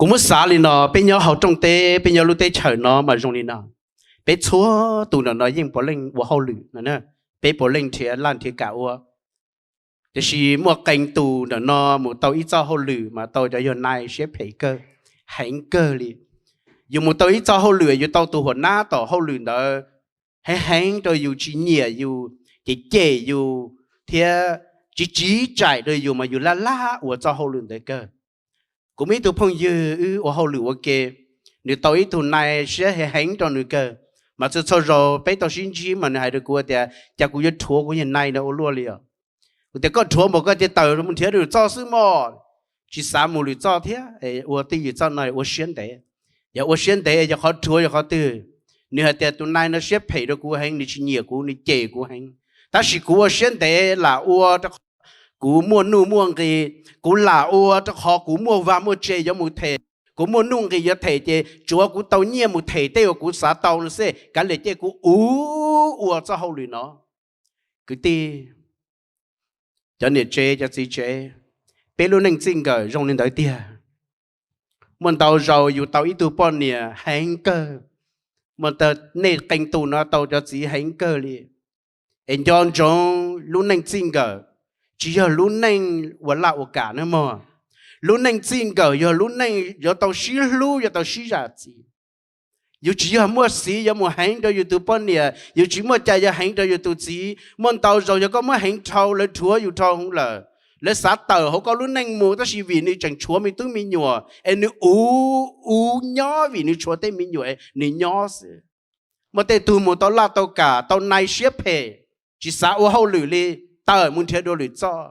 Kuv muab xav li no, peb nyob hauv rooj teb, peb nyob lub teb chaws no mas zoo li no. Peb txhua tus ntawm no yeej puav leej ua hauj lwm no, peb puav leej nrhiav laj nrhiav kam ua. Tiam sis muaj qee tus ntawm no mus tau ib txoj hauj lwm mas tau cov yog nai siab phem kawg, heev kawg li. Yus mus tau ib txoj hauj lwm, yus tau tus huam nab tom hauj lwm ntawd heev heev rau yus, tsis nyiam yus, ces cem yus thiab tsis tsiv tsaim rau yus mas yus laj laj ua txoj hauj lwm ntawd kawg. Kuv muaj ib tug phooj ywg wb ua hauj lwm ua ke, nws tau ib tug nai siab heev heev rau nws kawg, mas txhua txhua zaus peb tau sib ntsib mas nws hais rau kuv tias, cas kuv yuav rhuav kuv yog nai no ua luaj li os. Kuv tias koj rhuav mas koj cia li tawm mus nrhiav lwm txoj xwb mog, tsis xav mus lwm txoj thiab, ua twj ywm txoj no ua siab ntev. Yog ua siab ntev yog qhov rhuav yog qhov twg? Nws hais tias tus nai no siab phem rau kuv heev, nws tsis nyiam kuv, nws cem kuv heev. Tab sis kuv ua siab ntev lam ua rau qhov kuv muaj nuj muaj nqis, kuv lam ua rau qhov kuv muaj vaj muaj tse yuav mus them, kuv muaj nuj nqis yuav them ces tsuav kuv tau nyiaj mus them tej uas kuv xav tau no xwb, kav liam cia kuv ua txoj hauj lwm no. Kwv tij, cov niam tsev cov txiv tsev, peb lub neej txij nkawm zoo li ntawd tiag. Muaj ntau zaus yus tau ib tug poj niam heev kawg, muaj, nej qee tus no tau cov txiv heev kawg li. Es nco ntsoov lub neej txij nkawm tsis yog lub neej ua laj ua kam nawb mog. Lub neej txij nkawm yog lub neej yuav tau sib hlub, yuav tau sib zam txim. Yus tsis yog muaj xiv yuav mus heev rau yus tus poj niam, yus tsis muaj cai yuav heev rau yus tus txiv. Muaj ntau zaus yog koj muab heev dhau, lawv rhuav yus dhau hwv lawm, lawv xav tawm hauv koj lub neej mus, tab sis vim nws tseem tshuav me tub me nyuam es nws ua, ua nyob vim nws tshuav tej me nyuam es nws nyob xwb. Muaj tej tug mus tau laj tau kam, tau nai siab phem, tsis xav ua hauj lwm li, tawm mus nrhiav dua lwm txoj.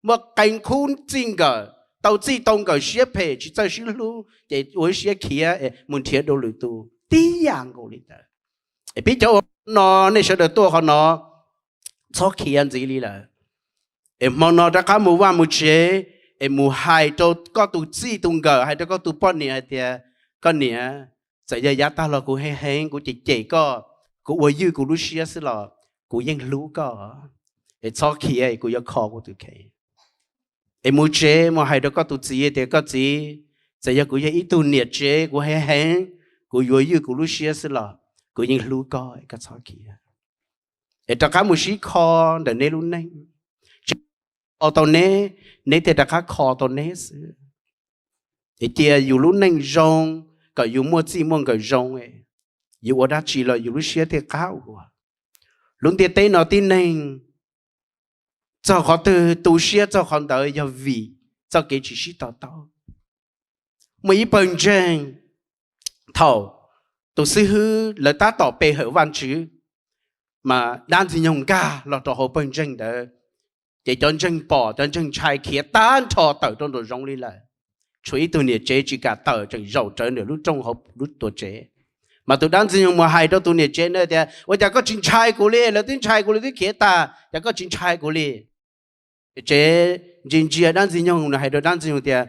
Muaj qee khub txij nkawm tau txij tau nkawm siab phem, tsis txawj sib hlub ces ua ib siab khiav mus nrhiav dua lwm tus tib yam nkaus li ntawd. Es peb cov ua no, nej sawv daws tuaj qhov no txhob khiav ntxiv li lawm. Es hmo no rov qab mus vaj mus tsev, es mus hais rau koj tus txij tus nkawm, hais rau koj tus poj niam hais tias, koj niam, txawm yog yav tag los kuv heev heev, kuv cem cem koj, kuv ua ywj kuv lub siab xwb los kuv yeej hlub koj. Es txhob khiav, kuv yuav kho kuv tus kheej. Es mus tsev mus hais rau koj tus txiv tias, koj txiv, txawm yog kuv yog ib tug niam tsev kuv heev heev, kuv yuav ywj kuv lub siab xwb los kuv yeej hlub koj, koj txhob khiav. Es rov qab mus sib kho ntawm neb lub neej, tsis kho tau neb, neb thiaj rov qab kho tau neb xwb. Es cia yus lub neej zoo, kom yus muaj txij muaj nkawm zoo, yus ua dab tsi los yus lub siab thiaj qab ua. Lub ntiaj teb no tib neeg txog qhov twg tu siab txog qhov ntawd yog vim txoj kev tsis sib to taub. Muaj ib pawg ntseeg, thaum tus xib hwb lawv tab tom pe hawm Vajtswv, mas dab ntxwg nyoog nkag los rau hauv pawg ntseeg ntawd, ces cov ntseeg pom, cov ntseeg ntshai khiav tag nrho tawm rau nraum zoov li lawm. Tshuav ib tug niam tsev tsis kam tawm, tseem zaum rawv nram lub rooj hauv lub tuam tsev. Mas tus dab ntxwg nyoog mus hais rau tus niam tsev na tias, ua cas koj tsis ntshai kuv li, lawv twb ntshai kuv li twb khiav tag, cas koj tsis ntshai kuv li? Tsev ntsia ntsia dab ntxwg nyoog, nws hais rau dab ntxwg nyoog tias,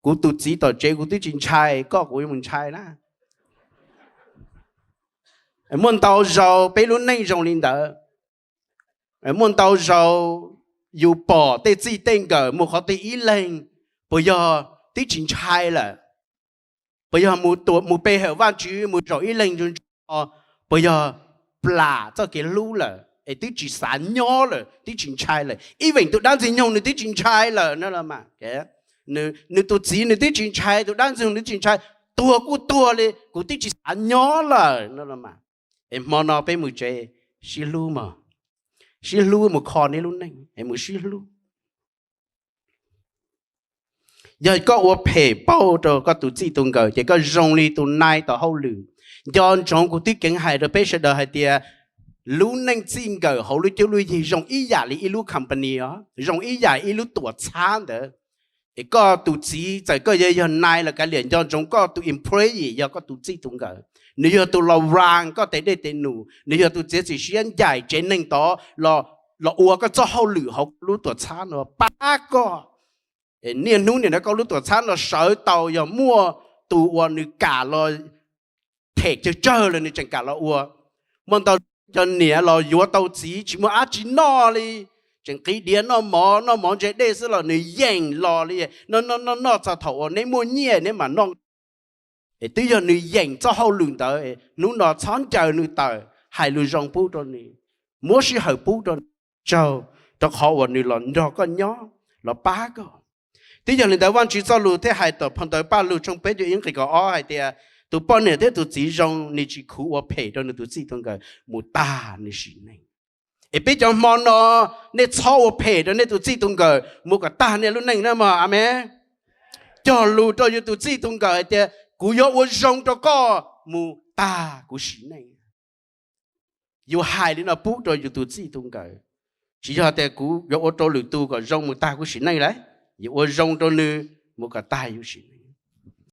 kuv tus txiv tom tsev kuv twb tsis ntshai, koj kuv yuav mus ntshai na. Muaj ntau zaus peb lub neej zoo li ntawd. Muaj ntau zaus yus pom tej txij tej nkawm mus qhov twg ib leeg, puas yog twb tsis ntshai lawm? Puas yog mus pe hawm Vajtswv mus zaum ib leeg ntsuag ntsuag, puas yog plam txoj kev hlub lawm es twb tsis xav nyob lawm, twb tsis ntshai lawm? Ib veem tus dab ntxwg nyoog nws twb tsis ntshai lawm no los mas, nws tus txiv nws twb tsis ntshai, tus dab ntxwg nyoog nws twb tsis ntshai, tuag kuj tuag li, kuv twb tsis xav nyob lawm no los mas. Es hmo no peb mus tsev, sib hlub mog, sib hlub mus kho neb lub neej, mus sib hlub. Yog koj ua phem pauj rau koj tus txij tus nkawm ces koj zoo li tus nai tom hauj lwm. Nco ntsoov, kuv twb keev hais rau peb sawv daws hais tias, lub neej txij nkawm hauv lub cuab lub yig zoo ib yam li ib lub company os, zoo ib yam ib lub tuam txhab ntawd. Es koj tus txiv txawm koj yog, yog nai los kav liam, nco ntsoov koj tus employee yog koj tus txij tus nkawm, nws yog tus los run koj tes dej tes num, nws yog tus txiav txim siab ncaim tsev neeg tod los ua koj txoj hauj lwm hauv lub tuam txhab no pab koj. Niaj hnub nim no koj lub tuam txhab no sawv tau yog muaj tus uas nws kam los them tsawg tsawg los nws tseem kam los ua. Muaj ntau cov niam los yuav tau txiv tsis muaj dab tsi noj li, nqis diav noj mov, noj mov ntse dej xwb los nws yeem los li, noj noj noj noj txog thaum uas neb muaj nyiaj neb mam noj. Es twb yog nws yeem txoj hauj lwm ntawd, hnub no txhob ncaws nws tawm, hais lus zoo pub rau nws, muab sij hawm pub rau nws, tsaug rau qhov uas nws los nrog koj nyob, los pab koj. Twb yog li ntawd Vajtswv txoj lus thiaj hais tom phau ntawv Pajlug tshooj peb caug ib nqe kaum ob hais tias, tus poj niam thiab tus txiv zoo nws tsis khuv ua phem rau nws tus txij tus nkawm mus tag nws sim neej. Es peb cov hmo no, nej txhob ua phem rau nej tus txij tus nkawm mus kom tag nej lub neej na mog. Amees. Cog lus rau yus tus txij tus nkawm hais tias, kuv yuav ua zoo rau koj mus tag kuv sim neej. Yus hais li no pub rau yus tus txij tus nkawm, tsis yog tias kuv yuav ua rau lwm tus kom zoo mus tag kuv sim neej lawm, yus ua zoo rau nws mus kom tag yus sim neej.